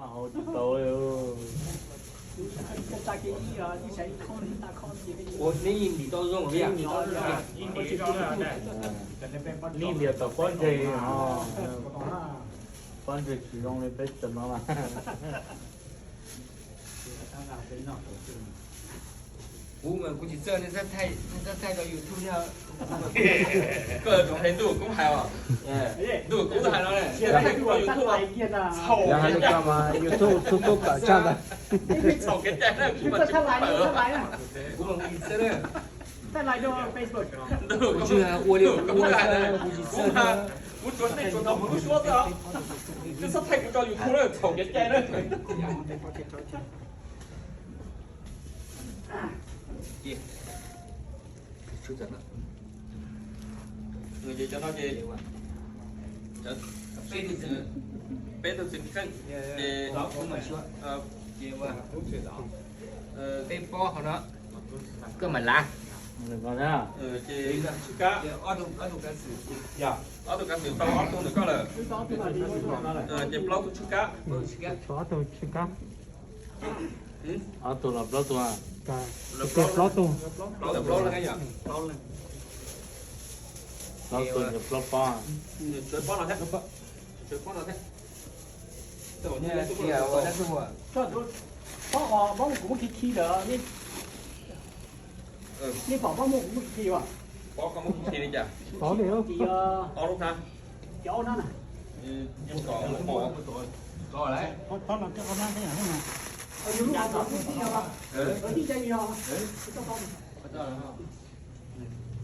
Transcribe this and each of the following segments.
Hauv tsis tau li. Ua neb yeej ntim tau zoo li. Neb ntim tau pob ntseg no, pob ntseg tsis zoo li peb cov no mas. Kuv mas kuv tsis txawj, nej txhob thaij rau YouTube thiab. Koj tseem hais ntuj kub hais os. Ntuj kub hais no ne, thaij kuv rau YouTube. Yog hais li ko mas YouTube tub tub kawm tshaj ntag. Txhaum kev cai na, kuv mas tsis pawm. Kuv mas kuv tsis txawj na. Ntuj kub hais na, kuv tsis txawj na. Kuv tsuas nej tsuas hnov kuv lub suab xwb os. Nej txhob thaij kuv rau YouTube na, txhaum kev cai na. Ces cov no ces peb tug txiv kheej ces peb pob hauv no, koj mam lav. Ces ob tug kav xwm tau ob tug ntawm koj lawm, ces plaub tug tshwj kab. Ob tug los plaub tug? Plaub tug, plaub pob. Pob hos pob muaj kuv muab khi khi lawm, nej pom pob muaj kuv muab khi khi as? Pob koj muab khi khi li cas? Ob lub hnab. Cov hnab na. Yus lub hnab.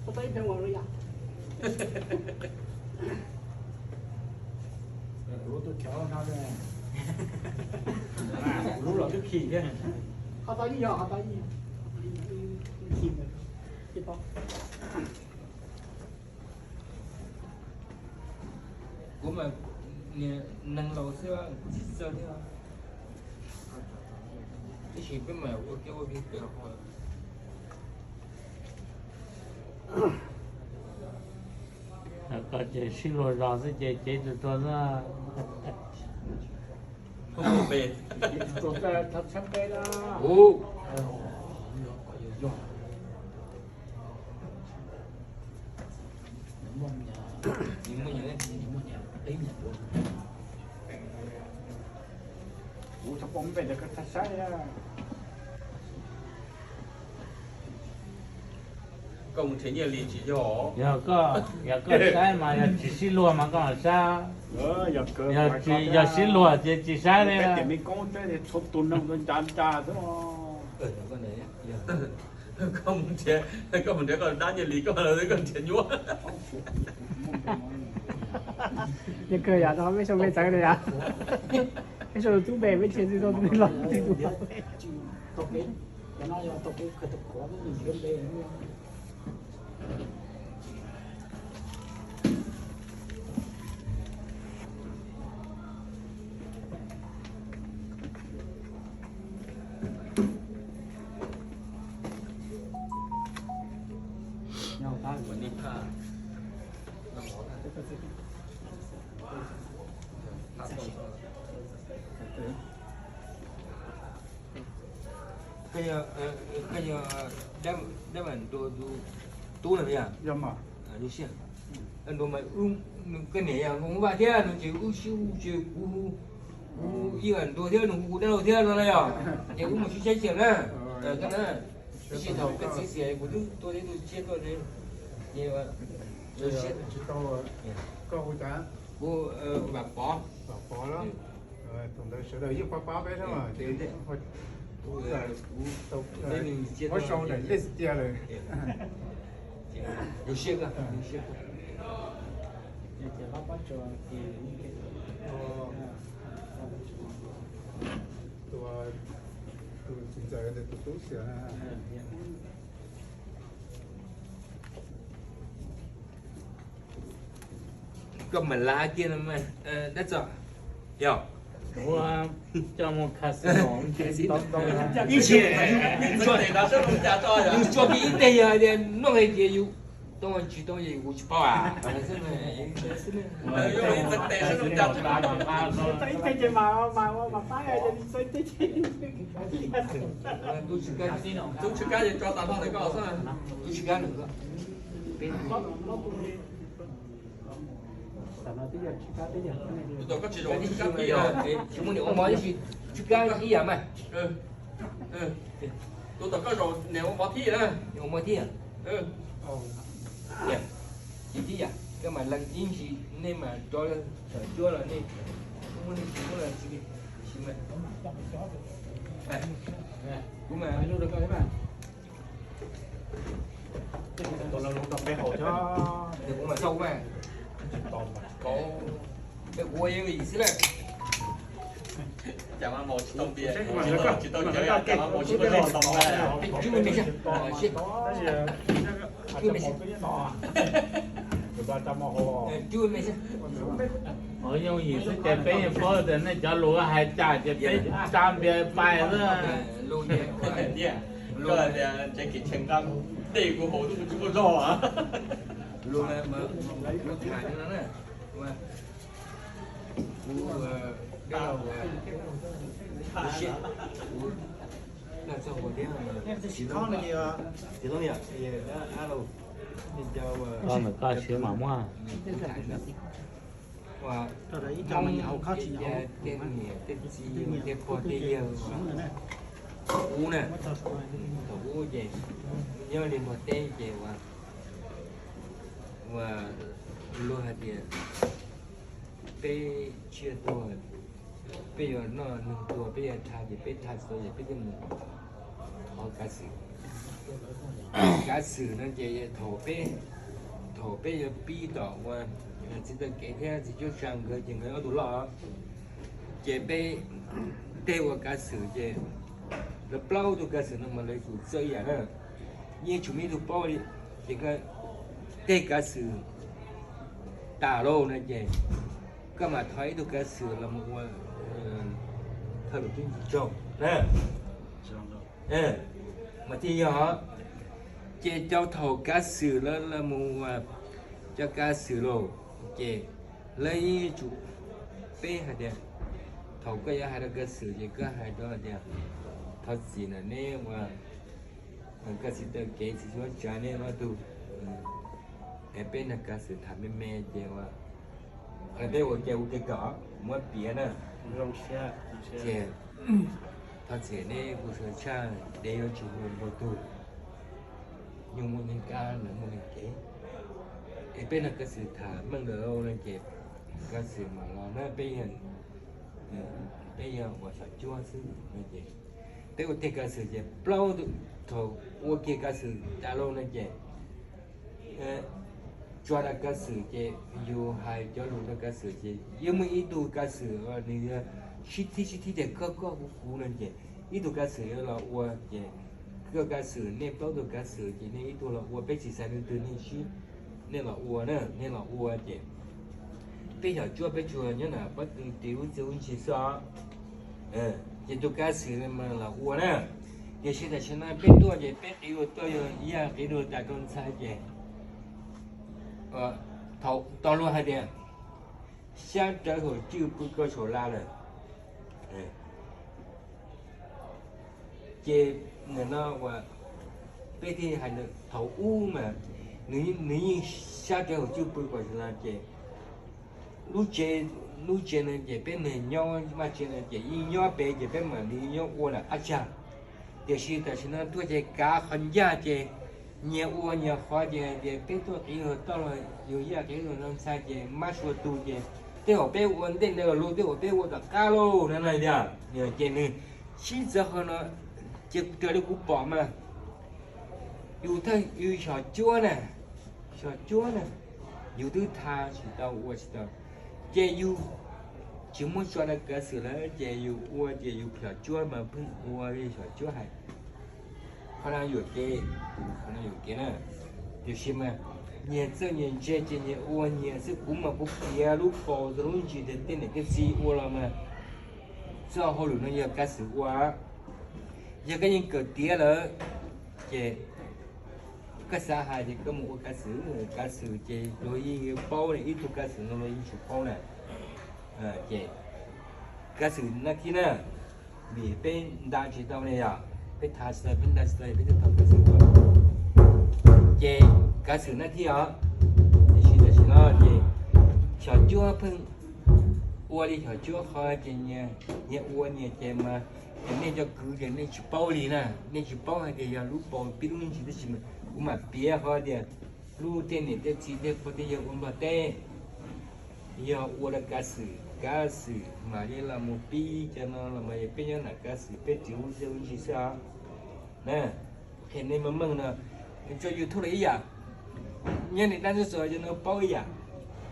Kuv lub tuaj cov hnab, kuv lub los twb khi thiab. Ho tau ib yog, ho tau ib yog. Kuv mas neeg laus xwb, kuv tsis txawj thiab. Tab sis peb mam ua kiag ua pem pem. Koj ces sib luag zog xwb ces cev tus rog xwb. Kuv tsis pom pem ntawd koj txhob saib. Koj mus nrhiav nyiaj li tsis yog. Yog koj, yog koj saib mas yog tsis sib luag mas koj mam saib. Yog sib luag ces tsis saib li. Koj mus nrhiav, koj mus nrhiav koj dab nyiaj li koj, koj nrhiav nyuaj. Nyiaj kawg yam no peb sau peb txawv li yam. Peb sau tub npe peb tsis tau tub npe los. Koj yog, koj yog dab vam ntuag tus tub no yog? Dab ntuag mas koj niam yog Hmoob Vaj thiab no ces wb sib hu ces kuv, kuv ib vam ntuag thiab nws hu kuv dab laug thiab no na yog? Ces wb mus sib saib xiam na. Tab sis thaum koj txiv xiam kuv twb tua tib tug tsiaj tuaj. Koj hu cas? Kuv Vam Pov. Vam Pov los? Thaum ntawd sawv daws yeej pab pab peb thiab mas ces kuv tau, kuv sau daim lej tiag lawm. Tus, tus txiv ntxawm ntawd tus tub xiam. Koj mam lav kiag no mas dab txom yog. Coj mus casino. Ib txhia, yus tso kiag ib teg yog hais tias noj hais tias yus Toob tsis toob kuv tsis paub a. Tub tsis kab, tub tsis kab tso tas no ntawm koj xwb. Tub tsis kab nws. Tus tom koj tsis zaum tub kab thib, tsis muaj niam ua mov tib si, tub kab ib yam mas. Tus tom koj zaum niam ua mov thib na. Niam ua mov thib. Ces thib yam koj mas leej ib ntsis nej mas rov tawm cuab los nej muaj nej tsis muaj los tsis li, tab sis mas kuv mas lub rau koj thiab mas. Kuv mas tau mas, kuv ua yeej li xwb na. Yooj yim xwb ces peb yeej paub tias nej cov lus hais cas ces peb tsa npias pais xwb. Koj tias tsev kev cheem nqa tej kuv haus tub kuv tsis muaj zog. Koj ntawm koj siab mas muaj. Tej niam tej txiv tej pog tej yawg ub na, thaum ub ces nyob li npog teb ces ua, ua luag hais tias peb tsiaj tuag, peb yuav noj neeg tuag peb yuav dhau ces peb dhau tsis tau ces peb thiaj mus thov kav xwm. Kav xwm no ces thaum peb, thaum peb yuav pib tom ua txiv taw kev thiab txiv cuab tsa nkawd ces nkawd ob tug loj, ces peb tej ua kav xwm ces lawv plaub tug kav xwm no mas lawv tsum txawj ib yam na. Yeej tsum muaj ib tug paub li, ces tej kav xwm tas lauj no ces koj mam thov ib tug kav xwm los mus ua thawj lus tub ntsis tsaug na. Mas thiaj yog, ces cov thaum kav xwm lawv los mus ua cov kav xwm lauj, ces lawv yeej tsum, peb hais tias thaum koj yuav hais rau kav xwm ces koj hais rau tias thov txim na neb ua kav xwm taw kev txiv cuab tsa neb ob tug, es peb nrog kav xwm tham me me ces ua, peb ua ke ua ke kom muab piav na. Ces thov txim neb kuv sawv tshaj dev yuav tsis hu npog tug, nyuj muaj neeg kab nws muaj neeg kev, es peb nrog kav xwm tham meej lawm no ces kav xwm mam los na, peb yog, peb yog ua xyom cuab xwb no ces peb ua teg kav xwm ces plaub tug, thaum ua kiag kav xwm tas lauj no ces tso rau kav xwm ces yus hais cov lus rau kav xwm ces yeej muaj ib tug kav xwm nws yog sib thib sib thib tias koj koj kuv kuv no ces ib tug kav xwm yuav los ua ces koj kav xwm nej plaub tug kav xwm ces nej ib tug los ua, peb tsis xaiv leej twg, nej sib, nej los ua na, nej los ua ces peb xyom cuab peb tsuas nyob nram pob tw ris lub txiaj lub ntsig xwb os. Ces tus kav xwm los ua na, tiam sis tam sim no peb tuaj ces peb qiv lus tuaj yog ib yam qiv lus tas rau ntxhais ces tau luag hais tias xyab rawv hauv cwj pw koj saum laj lawm. Ces nim no uas peb thiaj hais thaum ub mas nws yeej xyab rawv hauv cwj pw kom saum laj ces lub tsev, lub tsev no ces peb nws nyob vaj tsev no ces yeej nyob pem ces peb mam li nyob ua nram qab tsag. Tiam sis tam sim no tuaj ces kav qhov ncaj ces nyias ua nyias qhov ces hais tias peb tuaj qiv lus toj los yus ib yam qiv lus no ntxhais ces mab sua tu ces tej zaum peb ua ntej ntawd los luj tej zaum peb ua tom qab lauj no na tiag. Ces nws sib txawv qhov no ces raws li kuv pom mas yus thawj yus xyom cuab na, xyom cuab na, yus twb tha tsis tau ua tsis tau ces yus tsis muab tso rau kav xwm lawm ces yus ua ces yus xyom cuab mas pheej ua li xyom cuab hais. Qhov no yuam kev, qhov no yuam kev na. Tiam sis mas nyias txawj nyias ntse ces nyias ua nyias xwb. Kuv mas kuv piav lub paus rau lub ntsis tias tej niam tej txiv ua los mas txoj hauj lwm no yog kav xwm ua. Yog koj yeej kawm tiav lawm ces Koj xav hais ces koj mus ua kav xwm, kav xwm ces luag yeej paub ne, ib tug kav xwm no luag yeej tsis paub na. Ces kav xwm nab thib na, vim peb nta tsis tau ne yom, peb thav tsis tau, peb nta tsis tau, peb thiaj tau kav xwm tuaj. Ces kav xwm nab thib os, tiam sis tam sim no ces xyom cuab pheej ua li xyom cuab qhov ces nyias ua nyias ces mas, nej cov kwv ces nej tsis paub li na, nej tsis paub hais tias yog lub paus pib lub ntsis tab sis mas kuv mam piav qhov tias lub tej niam tej txiv tej pog tej yawg ua Nplog teb yog ua rau kav xwm, kav xwm mam li los mus pib cov no los mas yog peb nyob nram kav xwm peb ris lub ntsis xwb os. Na, qhia nej meej meej no, tso YouTube los ib yam, nyob nim dab txog cov no paub ib yam.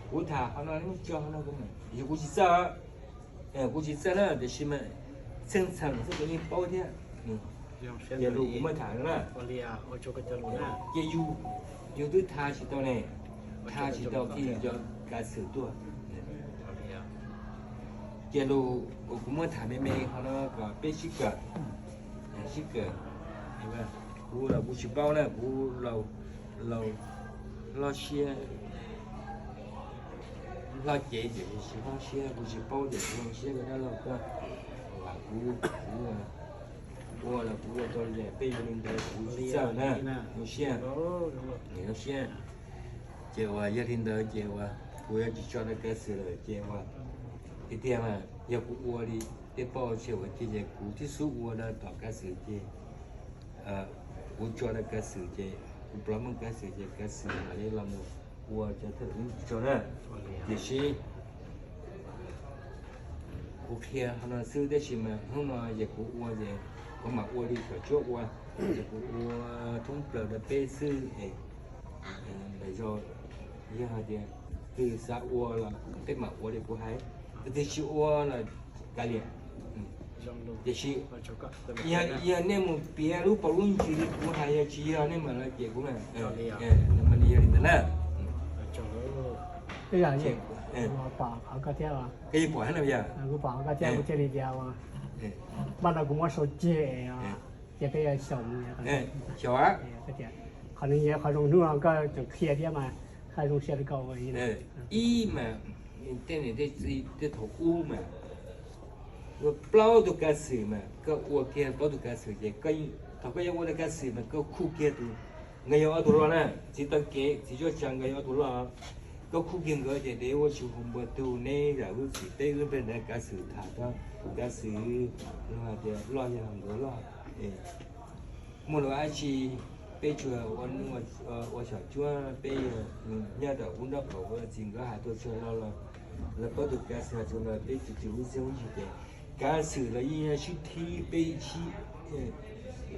Kuv tham qhov no, tso qhov no, yog kuv tsis txawj, kuv tsis txawj na, tiam sis mas txheej txheem xwb kuv yeej paub thiab. Ces lus kuv muab tham no na, ces yus, yus twb thav tsis tau ne, thav tsis tau thiaj yus cov kav xwm tuaj. Ces lus uas kuv muab tham me me qhov no kom peb sib kawm, sib kawm. Kuv los kuv tsis paub na, kuv laus, hlob siab, hlob cev ces tsis hlob siab, kuv tsis paub ces kuv zoo siab rau dab laug koj, kuv, kuv ua los kuv ua tau li peb yuav li ntawd kuv tsis txawj na, zoo siab, zoo siab. Ces uas yog li ntawd ces uas kuv yuav tsis tso rau kav xwm lawm ces uas tiag tiag mas yog kuv ua li tej poj ua tseg ua cia ces kuv twb xub ua rau tom kav xwm ces kuv tso rau kav xwm ces kuv ploj meej kav xwm ces kav xwm mam li los mus ua cov thawj lus ib tso na. Tiam sis kuv qhia qhov no xwb tab sis mas hnub no ces kuv ua ces kuv mam ua li xyom cuab ua, ces kuv ua thoob plaws rau peb xwb es lwm zaus yog hais tias twg xav ua los peb mam ua li kuv hais, twg tsis ua los kav liam. Tiam sis yog nej mus piav lub paus lub ntsis li kuv hais yog tsis yog nej mam los cem kuv na. Yog li ntawd na. Koj yeej pom thiab, kuv pom thiab, kuv thiaj li tias ua, npaj no kuv muab sau ceg, ces peb xyaum, xyaum, qhov no yog qhov zoo hnub no koj tseem qhia thiab mas, haj zoo siab rau koj ua. Ib mas tej niam tej txiv tej thaum ub mas ua plaub tug kav xwm mas koj ua kiag plaub tug kav xwm ces thaum koj yuav ua tau kav xwm mas koj khuj kiag tus, nkawd yog ob tug loj na, txiv taw kev txiv cuab tsav nkawd yog ob tug loj, koj khuj kiag nkawd ces dev ua tsis hau npua tug neb zam lub txim teb lub npe ntawd kav xwm tham tau, kav xwm los hais tias loj yog nkawd loj. Muaj lus dab tsi peb tsuas ua xyom cuab, peb nyob rau ub nraub qaum ua txiv nkawd hais tuaj tsuag no los, lawv plaub tug kav xwm hais tsuag no peb tsis tsis lub xeeb lub ntsig ces kav xwm los yeej yog sib thib peb sib,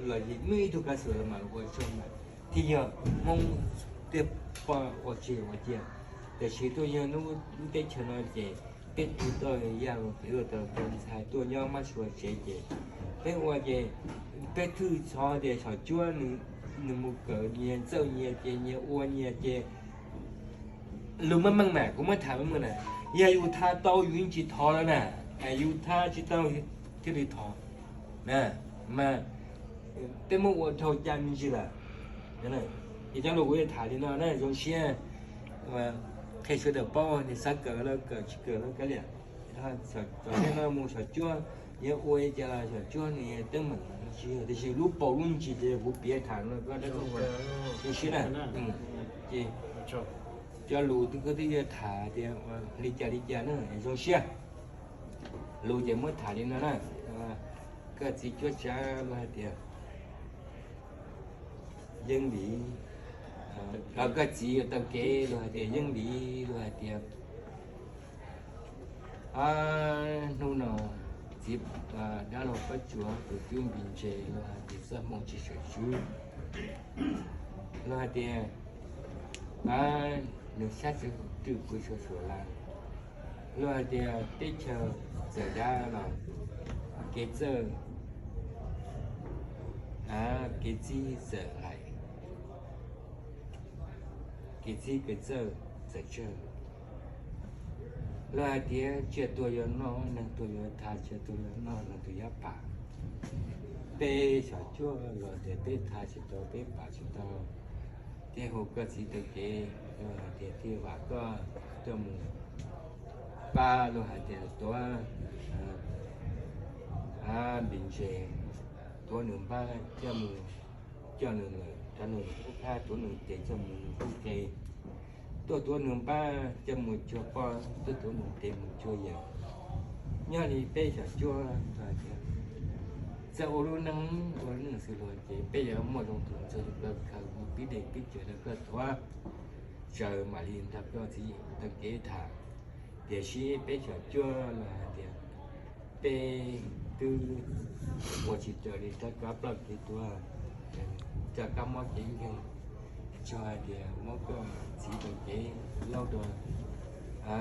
los yeej muaj ib tug kav xwm los mam ua tso mas thiaj yog Hmoob tej poj ua tseg ua cia. Tiam sis tuaj yog lub teb chaws no ces peb tug tau yaj luag pliv luag taws tau ntxhais tuaj nyob mab sua tsev ces peb ua ces peb thwj txhov tias xyom cuab nws mus kawm nyias txawj nyias ces nyias ua nyias ces lus meej meej mas kuv muab tham meej meej na, yog yus thav tau yus yeej tsis thov lawm na, yus thav tsis tau thiaj li thov na, mas peb muab ua dhau cai me ntsis lawm. Ces cov lus kuv yuav tham li no na, zoo siab qhia sawv daws paub, nws xav kawm los kawm, tsis kawm los kav liam. Tom ntej no mus xyom cuab, yog ua li cas los xyom cuab nws teeb meem tsis yog, tiam sis lub paus lub ntsis ces kuv piav tham no koj dab txoog zoo siab na. Ces cov lus twb koj twb yuav tham tias li cas li cas na, zoo siab. Lus ces muab tham li no na, koj txiv cuab tsav luag hais tias yeej vim, koj txiv yuav taw kev luag hais tias yeej vim, luag hais tias hnub no txiv dab laug Pab Tsuas tus cub npis ntse luag hais tias txoj hmoo tsis tshwm swb, luag hais tias nws sab tw pw suav suav lawm, luag hais tias teb chaws txawm dav los kev txawj, kev txib txawm laim, kev txib kev txawj txawm tsawg. Luag hais tias tsiaj tuag yuav noj, neeg tuag yuav thav, tsiaj tuag yuav noj, neeg tuag yuav pam. Peb xyom cuab los tias peb thav tsis tau, peb pam tsis tau. thiaj hu koj txiv taw kev, luag hais tias thiaj vam koj tuaj mus pab, luag hais tias tuav npis ntses, tuav nws npab coj mus coj nws lawm, rov nws lub phab tuav nws tes coj mus nws qub qe, tuaj tuav nws npab coj mus cuag poj, tuaj tuav nws tes mus cuag yawm. Nyob li peb xyom cuab hais tias txawj ua lub neej, ua lub neej xws luag ces peb yuav muaj zoo tus ntxuag kawg khaws mus pib dej pib cawv rau koj tuav, tsaws mam li nrog koj txiv taw kev tham. Tiam sis peb xyom cuab los hais tias peb twb ua tsis raws li rov kov plaub kev tuag, rov kab mob kev nkeeg, tsuas hais tias muab koj txiv taw kev laub rau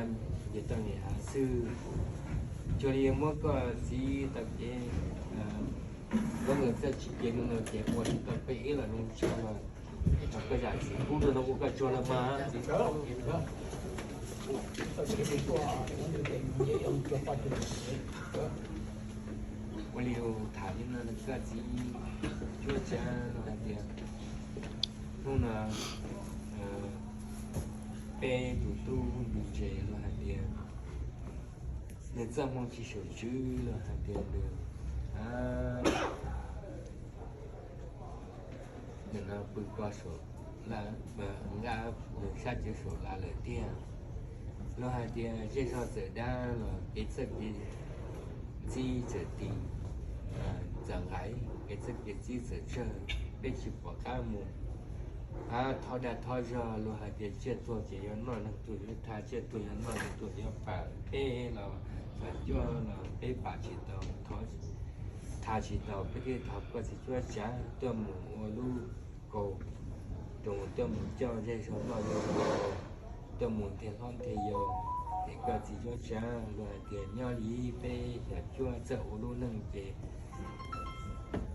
nce toj nce hav xwb. Cuag li muab koj txiv taw kev laub mus txoj tsis kev no ces ua tsis tau peb ib los zoo tso los, koj zam txim pub rau no ua koj tsuag los mas. Ua li tham li no koj txiv cuab tsav los hais tias hnub no peb tus tub npis ntses los hais tias nws txoj hmoo tsis sawm tswv los hais tias nws, nws no pw ko saum nqa, nws sab cev saum lawm tiag. Los hais tias zej zog txawm dab los kev txawj kev txib txawm ti, txawm nqaim, kev txawj kev txib txawm tsawg, peb tsis pom qab mus thov dag thov zog. Los hais tias tsiaj tuag ces yuav noj neeg tuag yuav tha, tsiaj tuag yuav noj neeg tuag yuav pam, peb los txom nyem los peb pam tsis tau, tha tsis tau, peb thiaj thov koj txiv cuab tsav tuaj mus ua lub kaus roos, tuaj mus coj zej zog noj zej zog, tuaj mus nthe hlob nthe yau. Es koj txiv cuab tsav los hais tias nyob li peb xyom cuab txawj ua lub neej ces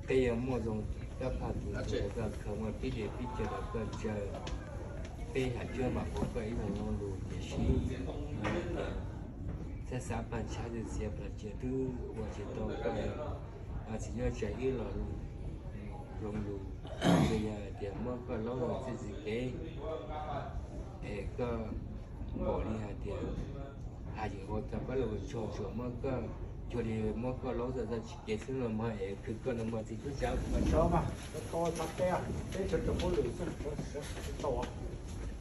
peb yuav muaj zoo kab phaj tus ntxuag khaws mus pib dej pib cawv rau koj tsaws, peb xyom cuab mam ua koj ib lo lus. Tiam sis txhaj xav pag tshav txiav pag cia twb ua tsis tau koj txiv cuab tsav ib lo lus zoo lus, ces yog tias muab koj laub txoj tsis kev es koj npaum li hais tias hais yeem ua tau pab los tsuag tsuas muab koj, cuag li muab koj laub txoj tsis kev xwb los mas es khwv koj no mas txiv cuab tsav mas tso mas.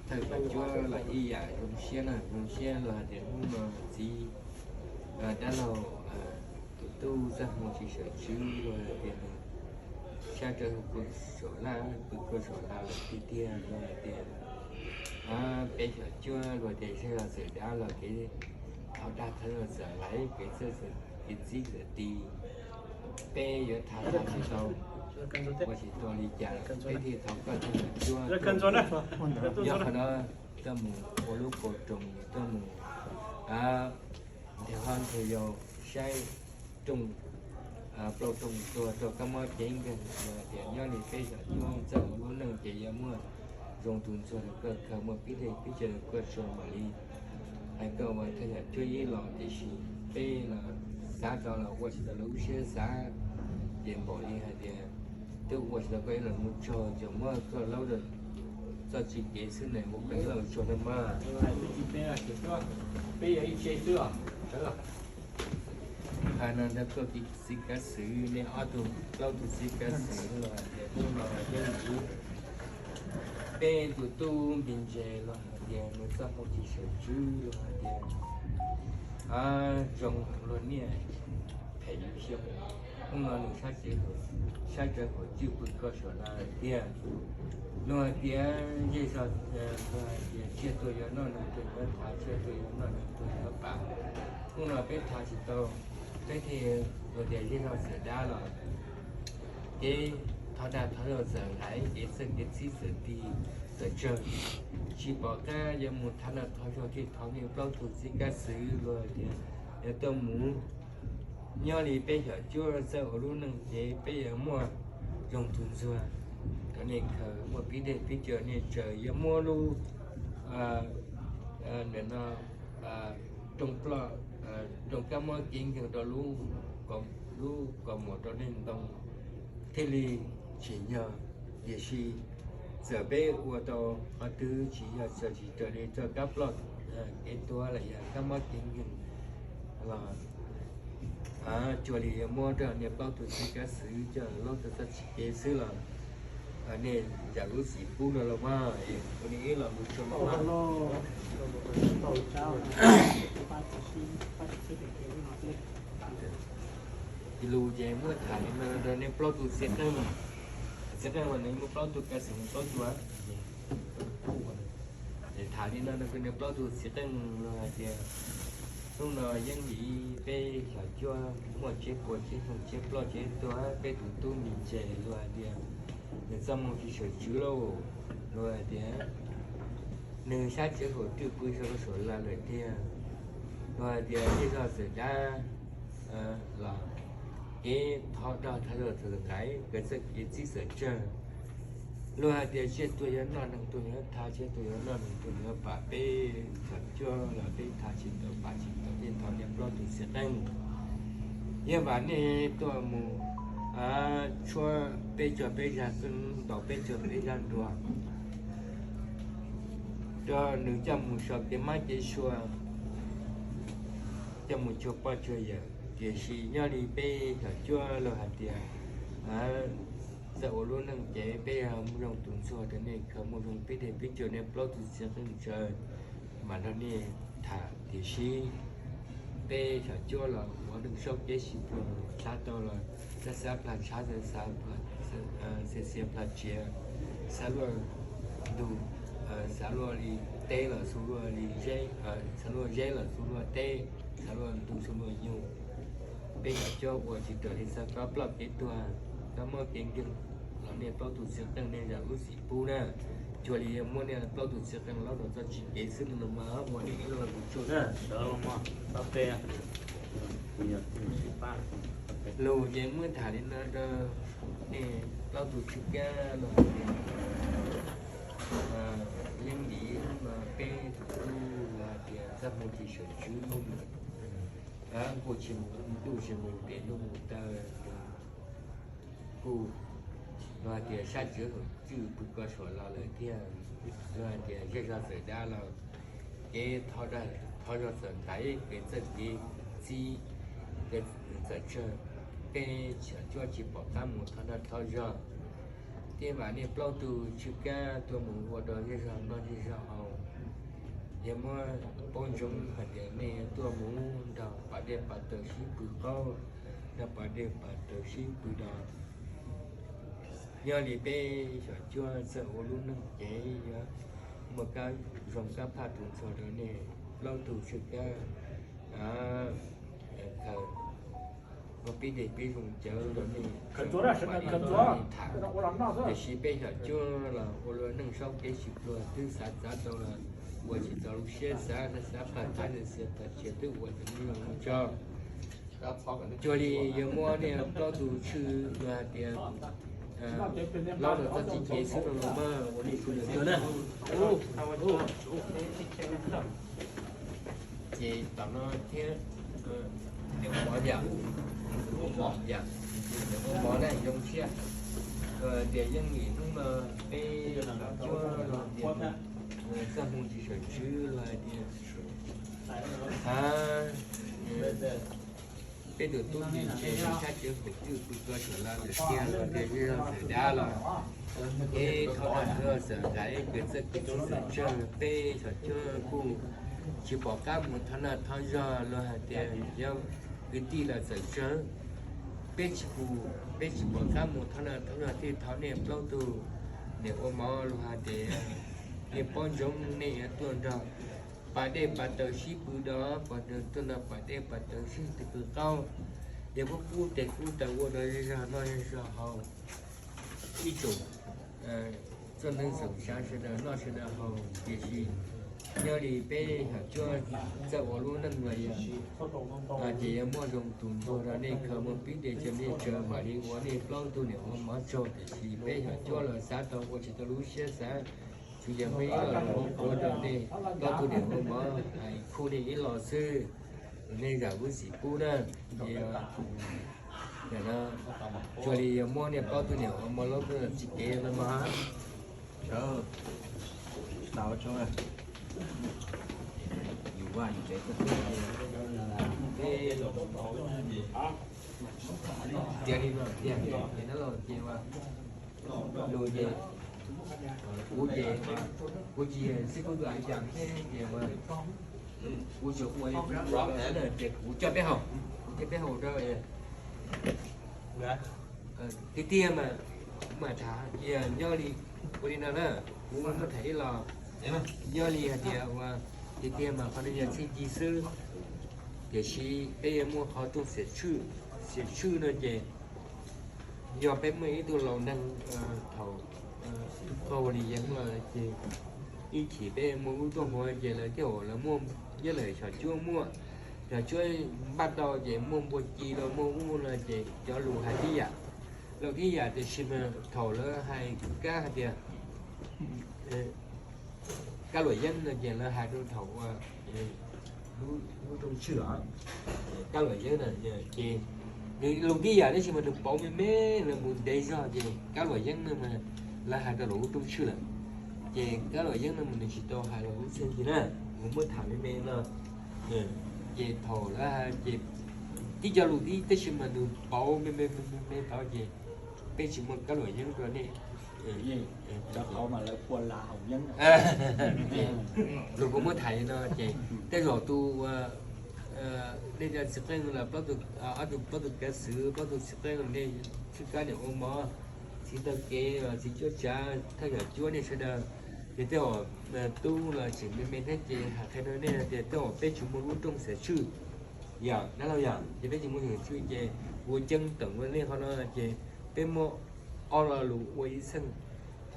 Thawj pam cuab los ib yam zoo siab na, zoo siab los hais tias hnub no txiv dab laug tus tub txaj hmoo tsis sawm tswv los hais tias nws sab rau pw saum laj, pw koj saum laj lawm tiag tiag los hais tias peb xyom cuab los tias zej zog txawm dab los kev thov dag thov zog txawm laiv, kev txawj kev txib txawm ti, peb yuav tha tsis tau, ua tsis tau li cas peb thiaj thov koj txhob xyom cuab. Yog qhov no tuaj mus ua lub kaus roos, tuaj mus nthe hlob nthe yau, saib rooj plaub rooj tuag rau kab mob cev nkeeg los hais tias nyob li peb xyom cuab txawj ua lub neej ces yuav muaj zoo tus ntxuag rau koj khaws mus pib dej pib cawv rau koj tsaws mam li hais koj ua thawj xyom cuab ib los. Tiam sis peb los xav tau los ua tsis tau lub siab xav, ces npaum li hais tias twb ua tsis tau koj ib los mus tsaug, tsuas muab koj laub rau txoj tsis kev xwb ne, ua koj ib los tsaug no mas. Peb yog ib tse xwb os. Hais no ntag koj txiv kav xwm, nej ob tug plaub tug txiv kav xwm los hais tias hnub no yog peb tus tub npis ntses los hais tias nws txoj hmoo tsis sawm tswv los hais tias zoo luag niaj phem yus xyoo, hnub no nws sab cev, sab cev kaum cwj pw koj saum laj tiag. Luag hais tias zej zog, luag hais tias tsiaj tuag yuav noj neeg tuag yuav tha, tsiaj tuag yuav noj neeg tuag yuav pam. Hnub no peb tha tsis tau, peb thiaj luag tias zej zog txawm dab los kev thov dag thov zog txawm laiv, kev txawj kev txib txawm ti txawm tsawg, tsis pom qab yuav mus thov dag thov zog thiaj thov nej plaub tug txiv kav xwm luag tias yuav tuaj mus. Nyob li peb xyom cuab txawj ua lub neej ces peb yuav muaj zoo tus ntxuag rau nej khaws mus pib dej pib cawv, nej tsaws yuav muab lub ntawm no rooj plaub, rooj kab mob cev nkeeg rau lub, lub kaus mom rau nej ntoo thiaj li tsim nyog. Tiam sis Txawm peb ua tau qhov twg tsis yog txawm tsis raws li txoj kab ploj kev tuag los yog kab mob kev nkeeg los cuag li yuav muab rau nej plaub tug txij kab xwb coj los txoj txoj kev xwb los nej zam lub txim pub no los mas ua li ib los mus tso los mas. Lus ces muab tham li no rau nej plaub tug txiv qeej, txiv qeej uas nws muaj plaub tug ka xeem plaub tug. Tham li no rau nej plaub tug txiv qeej los hais tias hnub no yeej vim peb xyom cuab muaj tsheb puas tsheb xyoo tsheb ploj tsheb tuag peb tus tub Mis Ntses los hais tias nws txoj moo tsis sawv tswv lauj, los hais tias nws sab tsev hauv twj pw sau suam la lawm tiag, los hais tias zej zog txawm dab los kev thov dog thov zog txawm nqaim kawg txoj kev txib txawm tsawg, los hais tias tsiaj tuag yuav noj neeg tuag yuav tha tsiaj tuag yuav noj neeg tuag yuav pam peb xyom cuab los peb tha tsis tau pam tsis tau tej thov nej plaub tug txiv qeej. Yeej vam nej tuaj mus tshuab peb cog peb zaj xeeb ntaus peb cog peb zaj nruas, rau nws coj mus so kev mab kev sua, coj mus cuag poj cuag yawm. Tiam sis nyob li peb xyom cuab los hais tias txawm ua lub neej ces peb yog muaj zoo tus ntxuag rau nej khaws muaj zoo pib dej pib caug nej plaub tug txiv qeej tsaws mam nrog nej tham. Tiam sis peb xyom cuab los ua neej saub kev sib pluag, xav tau los xav xav plag ntshav, xav xiav plag tsiav, xav luaj ntug, xav luaj li teb los xu luaj li, xav luaj zeb los xu luaj teb, xav luaj ntug xu luaj nyuj. Peb xyom cuab ua tsis raws li txoj kab ploj kev tuag, kab mob kev nkeeg los nej plaub tug txiv qeej nej zam lub txim pub na. Cuag li yuav muab nej plaub tug txiv qeej los rau txoj txoj kev xwb no los mas ua nej ib lo lus tsuag na. Lus ces muab tham li no rau nej plaub tug txij kab los hais tias yeej vim hnub no peb tus tub los hais tias txoj hmoo tsis sawv tswv, nkuj tsis mus ntuj tsis mus pem ntuj mus taw, kuj los hais tias sab tsev hauv twj pw ko suam los lawm thiab, los hais tias zej zog txawm dab los kev thov zog txawm nqaim kev txawj kev txib kev txawm tsawg, peb xyom cuab tsis pom qab mus thov noj thov zog. Thiab vam nej plaub tug txij kab tuaj mus ua rau zej zog noj zej zog haus. Yog muab paub ntsoov hais tias nej tuaj mus nrog pas dej pas taws sib pw qaub, nrog pas dej pas taws sib pw do. Nyob li peb xyom cuab txawj ua lub neej ces yuav muaj kab zoo kab phaj tus ntxhua rau nej plaub tug txij kab khaws muaj pib dej pib zoo cawv rau nej tham. Tiam sis peb xyom cuab los ua lub neej saub kev sib pluag twb xav txav tau los ua tsis tau lub siab xav, xav plag ntshav xiav plag tsiav twb ua tsis tau lub tso. Cuag li yuav muab nej plaub tug txij los hais tias los rau txoj txoj kev xwb no los mas ua nej sawv daws tuaj na. Ces tom no thiab, nws ua mov yam, ua mov yam, nws ua mov na zoo siab. Tias yeej vim hnub no peb los cuab los tias txoj hmoo tsis sawv tswv los hais tias peb tus tub Mis Ntses sab tsev hauv twj pw ko suam los lawm tiag los tias zej zog txawm dab los kev thov noj thov zog txawm nqaim kev txawj kev txib txawm tsawg, peb xyom cuab kuj tsis pom qab mus thov noj thov zog los hais tias yog kwv tij los txawm tsawg, peb tsis pom, peb tsis pom qab mus thov noj thov zog thiaj thov nej plaub tug niam ua mov los hais tias nej paub ntsoov nej yuav tuaj nrog pas dej pas taws sib pw do, pom tuaj nrog pas dej pas taws sib pw qaub, yog kuj kub tes kub taw ua rau zej zog noj zej zog haus. Ib tsoom txoj neej txoom sav sawv daws noj sawv daws haus, tiam sis nyob li peb xyom cuab txawj ua lub neej los yog ces yuav muaj zoo tus ntxhua rau nej khaws muaj pib dej coj nej tsaws mam li ua nej plaub tug niam ua mov tsaug, tiam sis peb xyom cuab los xav tau ua tsis tau lub siab xav, tsuas yog muaj ib lo lus ua rau nej plaub tug niam ua mov hais khub nej ib lo xwb, nej zam lub txim pub na. Cuag li yuav muab nej plaub tug niam ua mov los txoj txoj kev no mas Tau tso, yus vaj yus tsev tuaj, tias li no tiag ces nab los ces ua lus ces kuv ces kuv tsis xib fwb tus a cas thiab ces ua kuv tsuas ua li kuv ua na ces kuv coj peb haus, kuv coj peb haus rau tiag tiag mas, kuv mam tham tias nyob li ua li no na, kuv muab tham ib los nyob li hais tias ua tiag tiag mas qhov no yog txheej ci xwb, tiam sis peb yuav muaj qhov rooj xiam tshwj, xiam tshwj no ces yog peb muaj ib tug laus neeg thaum qaug li yeeb los ces ib chim peb muaj lub rooj hauv ces lawv thiaj ua lawv muaj nyob lawm xyom cuab muaj, xyom cuab npaj tau ces muaj npua ci los muaj ub no ces cov lus hais tib yam, lus tib yam tiam sis mas thaum lawv hais kab hais tias kab luam yeeb no ces lawv hais rau thaum ua lub rooj tshwj os, kab luam yeeb na ces nws lus tib yam tab sis mas nws pauv me me lawv mus ntev zog ces kab luam yeeb no mas lawv hais rau lub rooj tshwj lawm. Ces kab luam yeeb no mas nws tsis tau hais los lub txheej ci na, kuv muab tham me me no ces thaum lawv hais ces tib co lus tib tab sis mas nws pauv me me me me tod ces peb tsis muaj kab luam yeeb rau nej. Lus kuv muab tham li no ces tej zaum tus ua nej cov txiv qeej los plaub tus, ob tug plaub tus kav xwm, plaub tus txiv qeej los nej txhwb kab niam ua mov, txiv taw kev, txiv cuab tsav, thawj yam cuab nej sawv daws ces tej zaum tub los tseem me me thiab ces hais qhia rau nej tias tej zaum peb tsis muaj lub rooj xiam tshwj yom, dab laug yom, ces peb tsis muaj xiam tshwj ces kuv ceeb toom ua nej qhov no ces peb muab ob lo lus ua ib txheej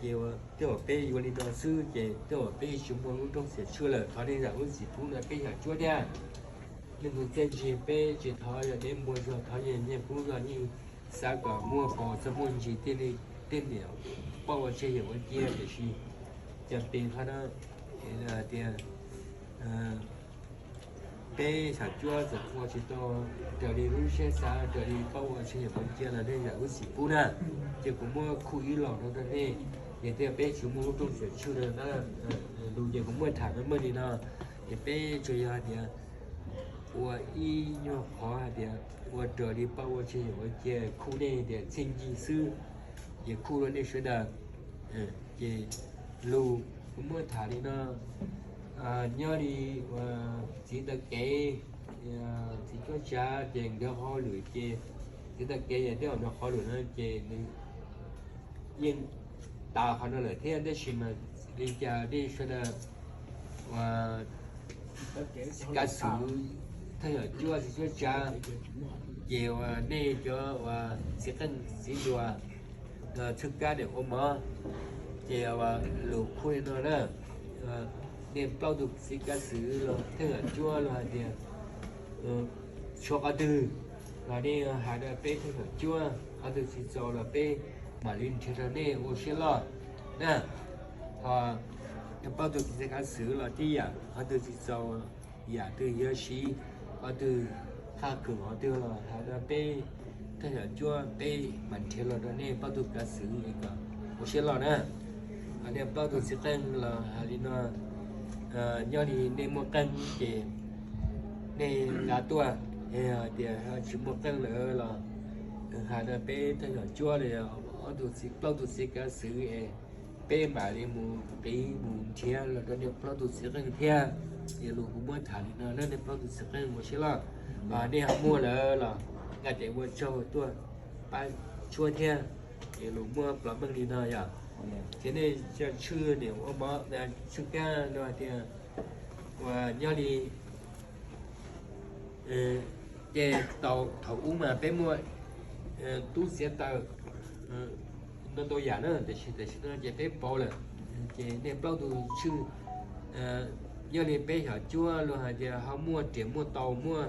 ces tej zaum peb yuav li no xwb ces tej zaum peb tsis muaj lub rooj xiam tshwj lawm. Thov nej zam lub txim pub no peb xyom cuab thiab. Leej twg txiaj ntsig peb tsis thov yog deb npua zog, thov yog nyiaj kub zog yeej xav kom muaj pov txog muaj ntsis tej niam poj ua tseg yawm ua cia tiam sis cas pes qhov no tias peb xyom cuab txawm ua tsis tau raws li lub siab xav, raws li paub ua tseg yawm ua cia los nej zam lub txim pub na. Ces kuv muab khuj ib los rau rau nej, ces thiaj peb tsis muaj lub rooj xiam tshwj na. Lus ces kuv muab tham meej li no, ces peb tsuas yog hais tias ua ib nyuag qhov hais tias ua raws li paub ua tseg yawm ua cia, khuj nej tias txheej ci xwb, ces khuj rau nej sawv daws. Ces lus kuv muab tham li no, nyob li txiv taw kev, txiv cuab tsav ces nkawd hauj lwm ces txiv taw kev yog tej zaum nws hauj lwm no ces nws yeej tas qhov no lawm thiab tab sis mas li cas nej sawv daws kav xwm thawj yam cuab txiv cuab tsav ces uas nej cov uas txiv qeej txiv nruas txhwb kab niam ua mov ces lus khuj li no na, nej plaub tug txiv kav xwm los thawj yam cuab los hais tias tshuav qhov twg los nej hais rau peb thawj yam cuab, qhov twg tsis txaus los peb mam li nrhiav rau nej ua siab loj na. Ho plaub tug txiv kav xwm los tib yam, qhov twg tsis txaus, yam twg yuav siv, qhov twg qhaj kawm qhov twg los hais rau peb thawj yam cuab peb mam nrhiav los rau nej plaub tug kav xwm kom ua siab loj na. Ho nej plaub tug txiv qeej los hais li no, nyob li nej muaj qeej ces nej nqa tuaj, tias tsis muaj qeej lawm los hais rau peb thawj yam cuab los ob tug txiv plaub tug txiv kav xwm es peb mam li mus qiv mus nrhiav los rau nej plaub tug txiv qeej thiab. Ces lus kuv muab tham li no na, nej plaub tug txiv qeej ua siab loj, nej ho muaj lawm los nqa tes ua tsaug tuaj pab tshuab thiab. Ces lus muaj plhov meej li no yom. Ces nej tshwj niam ua mov tshwj kab no hais tias uas nyob li ces tau thaum ub mas peb muaj tub txiav taws ntau ntau yam na, tiam sis tam sim no ces peb pauv lawm. Ces nej plaub tug tshwj, nyob li peb xyom cuab los hais tias ho muaj riam muaj taus muaj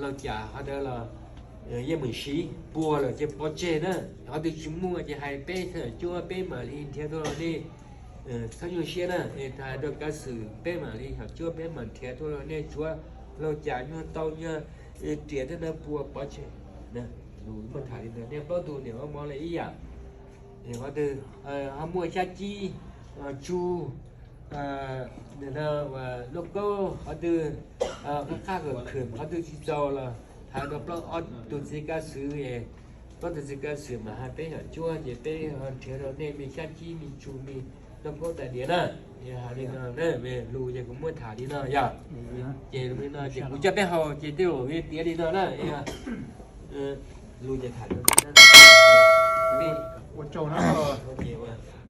laug cas ho ntawd los yeej meem siv, puas lawm ces pov tseg na. Qhov twg tsis muaj ces hais peb xyom cuab peb mam li nrhiav tuaj rau nej. Txhob nyuaj siab na, es hais rau kav xwm peb mam li xyom cuab peb mam nrhiav tuaj rau nej, tshuav laug cas nyuag tau nyuag riam thiab ntawd puas pov tseg. Lus muab tham li ntawd, nej plaub tug niam ua mov li ib yam. Qhov twg ho muaj xyab cib, tsu, lauj kaub, qhov twg qab qab khwm khwm, qhov twg tsis txaus los hais rau plaub ob tug txiv kaj xwm, plaub tug txiv kaj xwm mas hais peb yam cuab ces peb ho nrhiav rau nej me xyab cib me tsu me lauj kaub tais diav na. Hais li no, lus ces kuv muab tham li no yog. Ces li no ces kuv coj peb haus ces tej zaum tiav li no na. Lus ces tham li no. Ua tsaug na.